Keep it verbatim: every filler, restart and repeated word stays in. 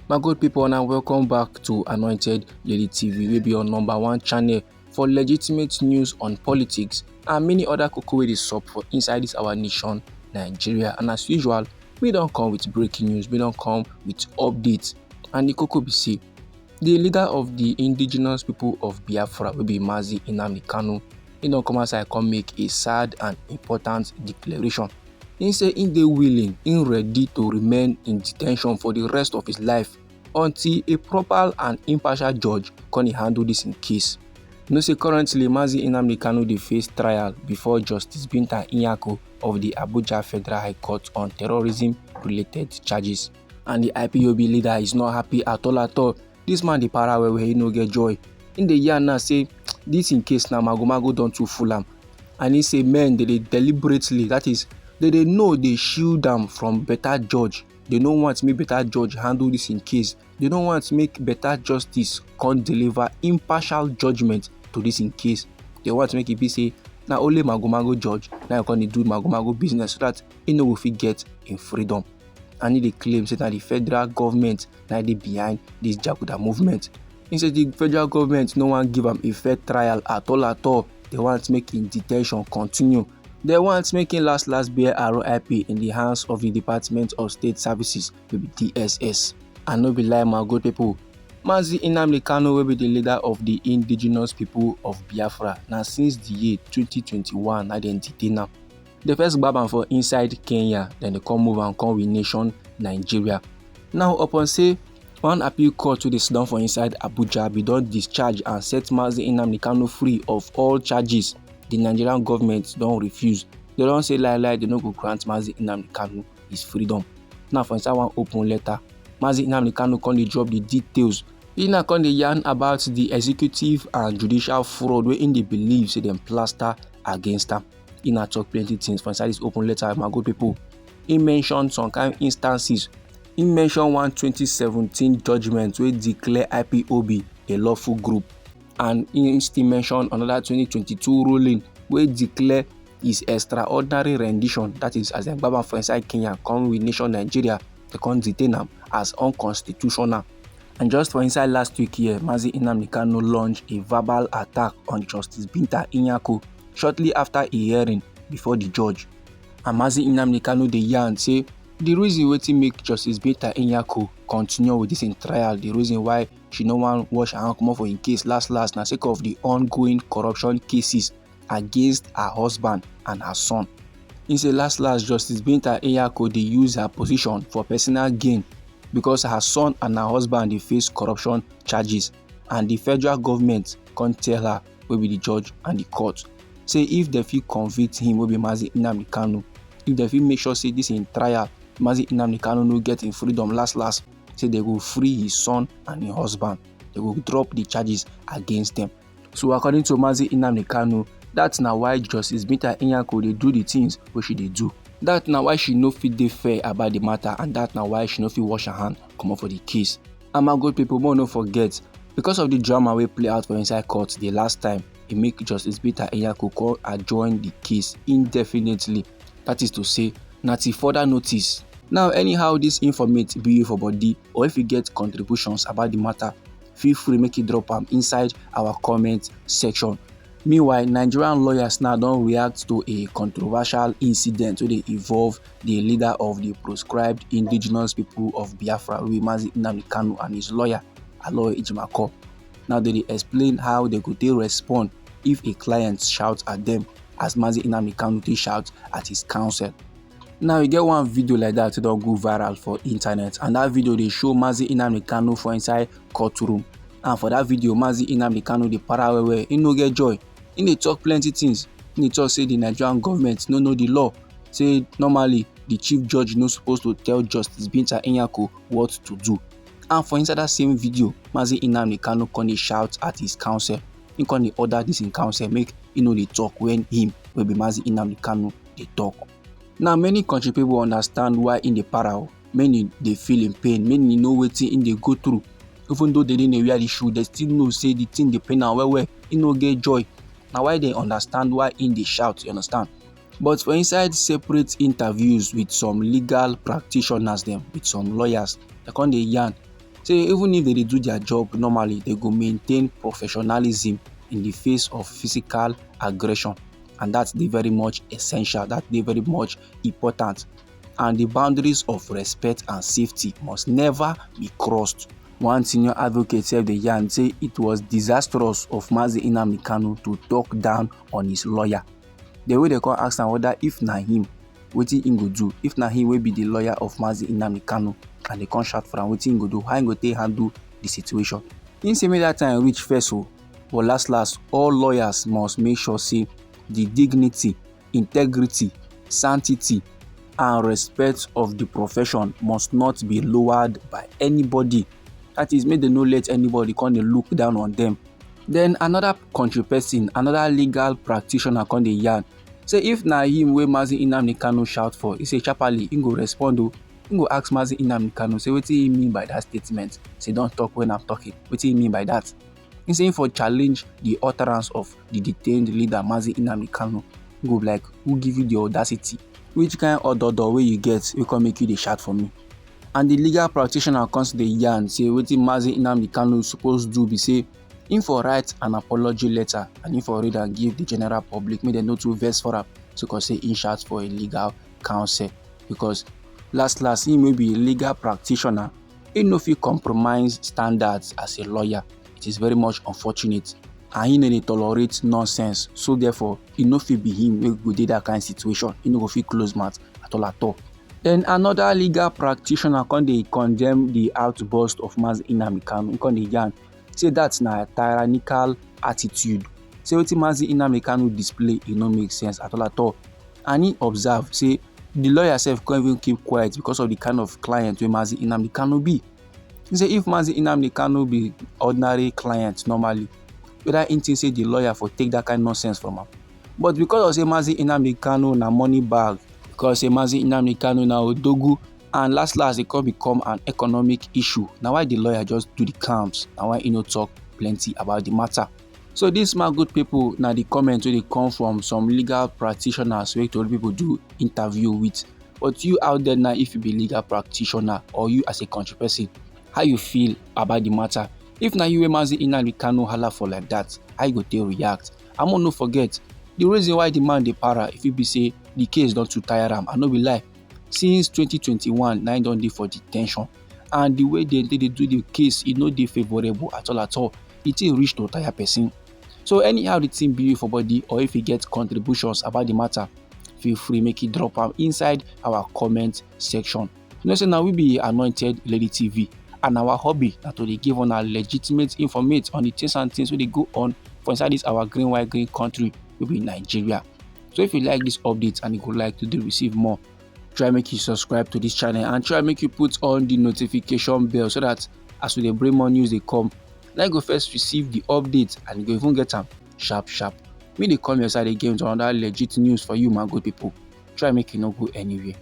My good people, and welcome back to Anointed Daily T V, wey be your number one channel for legitimate news on politics and many other koko wey dey sup for inside this our nation, Nigeria. And as usual, we don come with breaking news, we don come with updates. And the koko be say, the leader of the indigenous people of Biafra, wey be Mazi Nnamdi Kanu, he don come outside come make a sad and important declaration. He say he dey willing, he ready to remain in detention for the rest of his life until a proper and impartial judge come dey handle this in case. You know say currently Mazi Nnamdi Kanu dey face trial before Justice Binta Nyako of the Abuja Federal High Court on terrorism related charges. And the I P O B leader is not happy at all at all. This man dey para well well, he no get joy. In the yarn now say this in case now magomago don too full am. And he say men dey dey deliberately, that is, they dey know they shield am from better judge. They no want make better judge handle this in case. They no want make better justice come deliver impartial judgment to this in case. They want make e be say na only magomago judge na come dey do magomago business so that he no go fit get in freedom. And he dey claim say na the federal government na dey behind this jaguda movement. He say the federal government no wan give am a fair trial at all at all. They want make him detention continue. They want make him last last bear R I P in the hands of the Department of State Services, wey be D S S. And no be lie, my good people. Mazi Nnamdi Kanu, wey be the leader of the indigenous people of Biafra, na since the year twenty twenty-one na dem detain am. They first gbab am for inside Kenya, then they come move am come we nation Nigeria. Now upon say one appeal court wey dey sit down for inside Abuja be don discharge and set Mazi Nnamdi Kanu free of all charges, the Nigerian government don refuse. They don say lie lie, they no go grant Mazi Nnamdi Kanu his freedom. Now for inside one open letter, Mazi Nnamdi Kanu come dey drop the details. He now come dey yarn about the executive and judicial fraud wey he dey believe say dem plaster against am. He now talk plenty things for inside this open letter, my good people. He mention some kind instances. He mention one twenty seventeen judgment wey declare I P O B a lawful group, and he still mention another twenty twenty-two ruling wey declare his extraordinary rendition, that is, as dem gbab am for inside Kenya, come we nation Nigeria, they come detain am as unconstitutional. And just for inside last week here, Mazi Nnamdi Kanu launch a verbal attack on Justice Binta Nyako shortly after a hearing before the judge. And Mazi Nnamdi Kanu dey yarn say the reason wetin make Justice Binta Nyako continue with this in trial, the reason why she no wan wash her hand comot for in case last last na sake of the ongoing corruption cases against her husband and her son. He say last last Justice Binta Nyako dey use her position for personal gain because her son and her husband dey face corruption charges, and the federal government come tell her, wey be the judge and the court, say if they fit convict him, wey be Mazi Nnamdi Kanu, if they fit make sure say this in trial, Mazi Nnamdi Kanu no get in freedom last last, say they go free his son and his husband. They go drop the charges against them. So according to Mazi Nnamdi Kanu, that na why Justice Binta Nyako dey do the things wey she dey do. That na why she no fit dey fair about the matter, and that na why she no fit wash her hand comot for the case. And my good people, make no forget, because of the drama wey play out for inside court the last time, e make Justice Binta Nyako come adjourn the case indefinitely. That is to say, na till further notice. Now, anyhow this informate be you for body, or if you get contributions about the matter, feel free make you drop am inside our comment section. Meanwhile, Nigerian lawyers now don react to a controversial incident wey dey involve the leader of the proscribed indigenous people of Biafra, wey Mazi Nnamdi Kanu, and his lawyer, Aloy Ejimakor. Now they dey explain how they go take respond if a client shout at them, as Mazi Nnamdi Kanu take shout at his counsel. Now e get one video like that wey don go viral for internet, and that video dey show Mazi Nnamdi Kanu for inside courtroom. And for that video, Mazi Nnamdi Kanu dey para well well, he no get joy. He dey talk plenty things. He dey talk say the Nigerian government no know the law, say normally the chief judge no suppose to tell Justice Binta Nyako what to do. And for inside that same video, Mazi Nnamdi Kanu come dey shout at his counsel. He come dey order this in counsel make he no dey talk when him, wey be Mazi Nnamdi Kanu, dey talk. Now many country people understand why he dey para o. Many dey feel in pain, many know wetin he dey go through. Even though they dey wear the shoe, they still know say the thing dey pain am well well. He no get joy. Na why they understand why he dey shout, you understand? But for inside separate interviews with some legal practitioners dem, with some lawyers, they come dey yarn say even if they dey do their job normally, they go maintain professionalism in the face of physical aggression, and that dey very much essential, that dey very much important. And the boundaries of respect and safety must never be crossed. One senior advocate sef dey yarn say it was disastrous of Mazi Nnamdi Kanu to talk down on his lawyer. The way they come ask am whether if na him, wetin him go do, if na him wey be the lawyer of Mazi Nnamdi Kanu, and they come shout for am, wetin him go do, how him go take handle the situation. Him say make that time reach first o, but last last, all lawyers must make sure say the dignity, integrity, sanctity, and respect of the profession must not be lowered by anybody. That is, make dem no let anybody come dey look down on them. Then another country person, another legal practitioner come dey yarn say if na him wey Mazi Nnamdi Kanu shout for, he say sharply he go respond o. He go ask Mazi Nnamdi Kanu say wetin he mean by that statement. Say don't talk when I'm talking. Wetin he mean by that? He say he for challenge the utterance of the detained leader Mazi Nnamdi Kanu. He go be like, who give you the audacity? Which kind ododo wey you get wey come make you dey shout for me? And the legal practitioner come still dey yarn say wetin Mazi Nnamdi Kanu suppose do be say him for write an apology letter and him for read am give the general public, make dem no too vex for am, sake of say him shout for a legal counsel, because last last, him wey be legal practitioner, he no fit compromise standards as a lawyer. It is very much unfortunate, and he no dey tolerate nonsense. So therefore, he no fit be him wey go dey that kind situation. He no go fit close mouth at all at all. Then another legal practitioner come dey condemn the outburst of Mazi Nnamdi Kanu. He come dey yarn say that na tyrannical attitude. Say wetin Mazi Nnamdi Kanu display, e no make sense at all at all. And he observe say the lawyer sef come even keep quiet because of the kind of client wey Mazi Nnamdi Kanu be. He say if Mazi Nnamdi Kanu be ordinary client normally, whether him think say the lawyer for take that kind nonsense from am. But because of say Mazi Nnamdi Kanu na money bag, because say Mazi Nnamdi Kanu na odogu, and last last, e come become an economic issue. Na why the lawyer just do the calms, na why he no talk plenty about the matter. So this, my good people, na the comment wey dey come from some legal practitioners wey tori people do interview with. But you out there now, if you be legal practitioner or you as a country person, how you feel about the matter? If na you wey Mazi Nnamdi Kanu hala for like that, how you go take react? And mo no forget, the reason why the man dey para, if e be say the case don too tire am, I no be lie. Since twenty twenty-one, na him don dey for detention, and the way they dey dey do the case, e no dey favourable at all at all. The thing reach to tire person. So anyhow the thing be you for body, or if you get contributions about the matter, feel free make you drop am inside our comment section. You know say na we be Anointed Lady T V, and our hobby na to dey give una legitimate informate on the things and things wey dey go on for inside this our green white green country wey be Nigeria. So if you like this update and you go like to dey receive more, try make you subscribe to this channel and try make you put on the notification bell, so that as we dey bring more news dey come, na you go first receive the update and you go even get am sharp sharp. Me dey come your side again with another legit news for you, my good people. Try make you no go anywhere.